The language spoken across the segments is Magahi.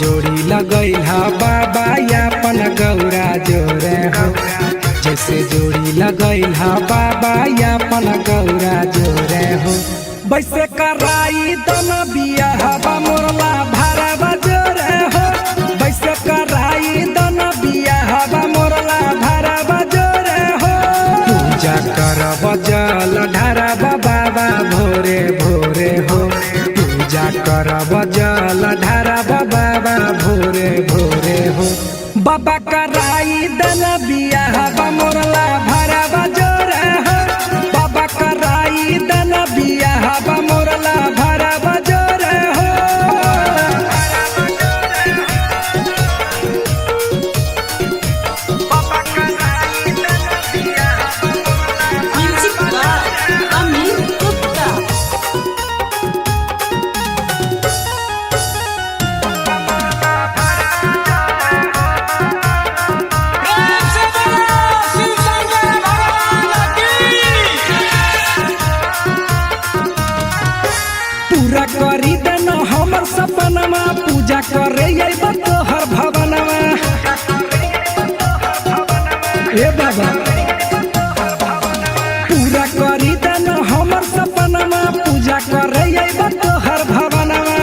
जोड़ी लगैल बाबा अपन गौरा जोरे हो। जैसे जोड़ी लगैल बाबा अपन गौरा जोरे हो, वैसे कराई दन बियाहवा मोरला भरावा जोरे हो। वैसे कराई दन बियाहवा मोरला भरावा जोरे हो। पूजा करब जल ढारब बाबा भोरे भोरे हो। पूजा करब जल ढारब बाबा भोरे भोरे हो। बाबा कराई दन बियाहवा मोरला भरावा जोरे हो। बाबा कराई दन बियाहवा मोरला भरावा जोरे हो। Music by Amit Gupta. प्रेम से बोलो शिव शंकर भगवान की। पूरा करी देन हमर सपनमा, पूजा करे अइब तोहर भवनमा। ए बाबा, पूरा करी देन हमर सपनमा, पूजा करे अइब तोहर भवनमा।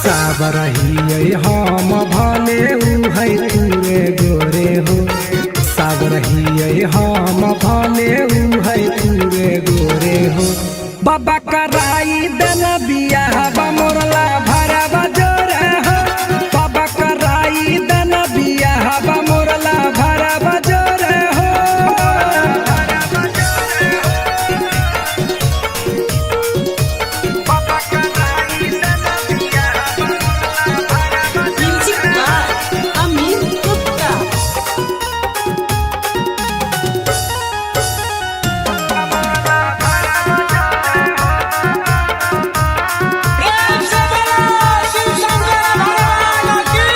साबर हियै हम भले उहै तूरे गोरे हो। साबर हियै हम भले उहै तूरे गोरे हो। बाबा कराई देन बियाहवा मोरला भरावा जोरे हो। बाबा कराई देन बियाहवा मोरला भरावा जोरे हो। Music by Amit Gupta. प्रेम से बोलो शिव शंकर भगवान की।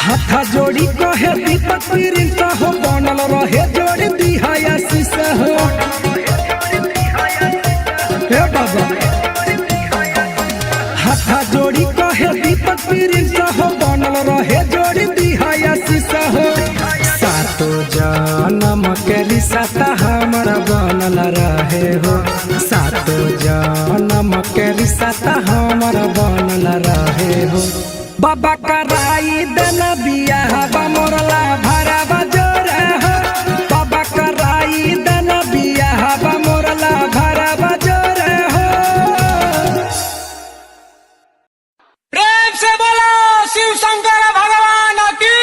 हाथा जोड़ी कहे दीपक प्रिंस हो, बनल रहे जोड़ी दिहा आशीष हो। हे बाबा, हाथा जोड़ी कहे दीपक प्रिंस हो, बनल रहे जोड़ी दिहा आशीष हो। सातो जन्म के रिश्ता हमर बनल रहे हो। सातो जन्म के रिश्ता हमर बनल रहे हो। बाबा कराई देन बियाहवा मोरला भरावा जोरे हो। बाबा कराई देन बियाहवा मोरला भरावा जोरे हो। प्रेम से बोलो शिव शंकर भगवान की।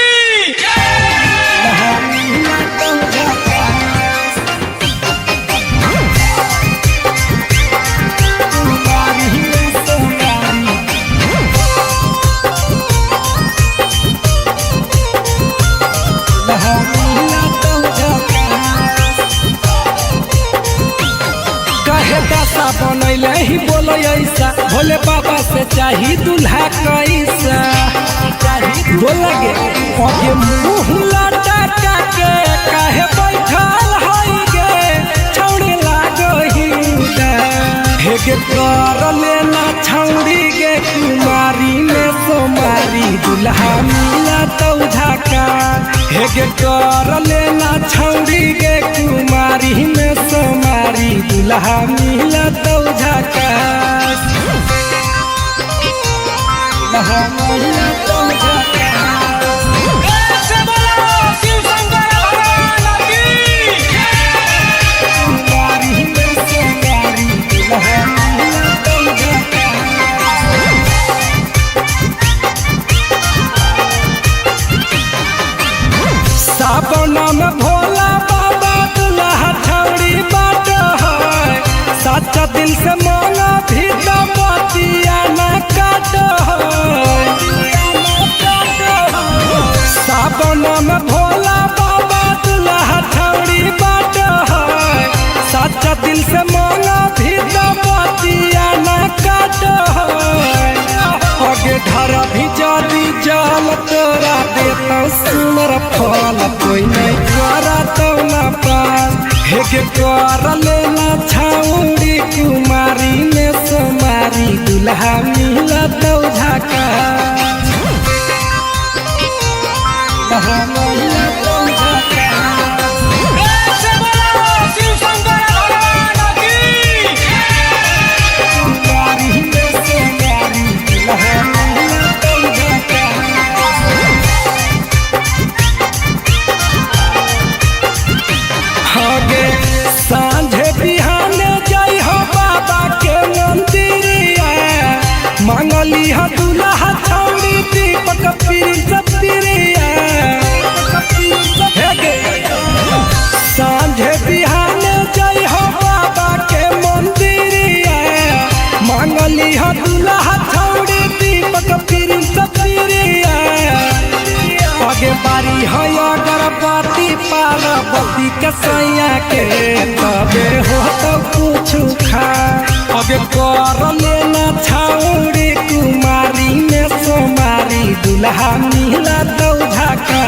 कहे दशा बनैले ही बोलो ऐसा, भोले बाबा से चाही दूल्हा कैसा। बोला गे अगे मुँह लटका के काहे बैठल हई गे, छौड़ी लागही हे गे कर लेना छौड़ी गे कुमारी में सोमारी दूल्हा मिला तो झाका। हे गे कर लेना छौड़ी गे कुमारी में सोमारी दूल्हा मिला तो झाका। दूल्हा मिला तो झाका। प्रेम से बोलो शिव शंकर भगवान की। कुमारी में सोमारी दूल्हा मिला तो झाका। सावन में भोला बाबा दुल्हा छौड़ी बाट है, सच्चा दिल से मांगा भी तो बतिया न काट है। सावन में भोला बाबा दुल्हा छौड़ी बाट है, सच्चा दिल से मांगा भी तो बतिया न काट है। अगे ढर भी जादी जल तोरा देता सुनर फल, कोई नहीं करा तो ना पास। हे के कर लेना छौड़ी कुमारी में सोमारी दूल्हा दुल्हा मिला तो झाका। दुल्हा मिला तो झाका। प्रेम से बोलो शिव शंकर भगवान की। कुमारी में सोनारी दुल्हा मिला तो झाका। हगे साँझे बिहाने जाई हो बाबा के मंदिरिया, मांगली ह दुल्हा छौड़ी दीपक पीर पिरिया। हेगे साँझे बिहाने जाई हो बाबा के मंदिरिया, मांगली ह दुल्हा छौड़ी दीपक पीर पिरिया। आगे बारी है अगरबत्ती पार्वती के सैया के, तबे हो तो कुछ खा। अबे कर लेना छाउरी कुमारी में सोमारी, दुल्हा मिला तो झाका।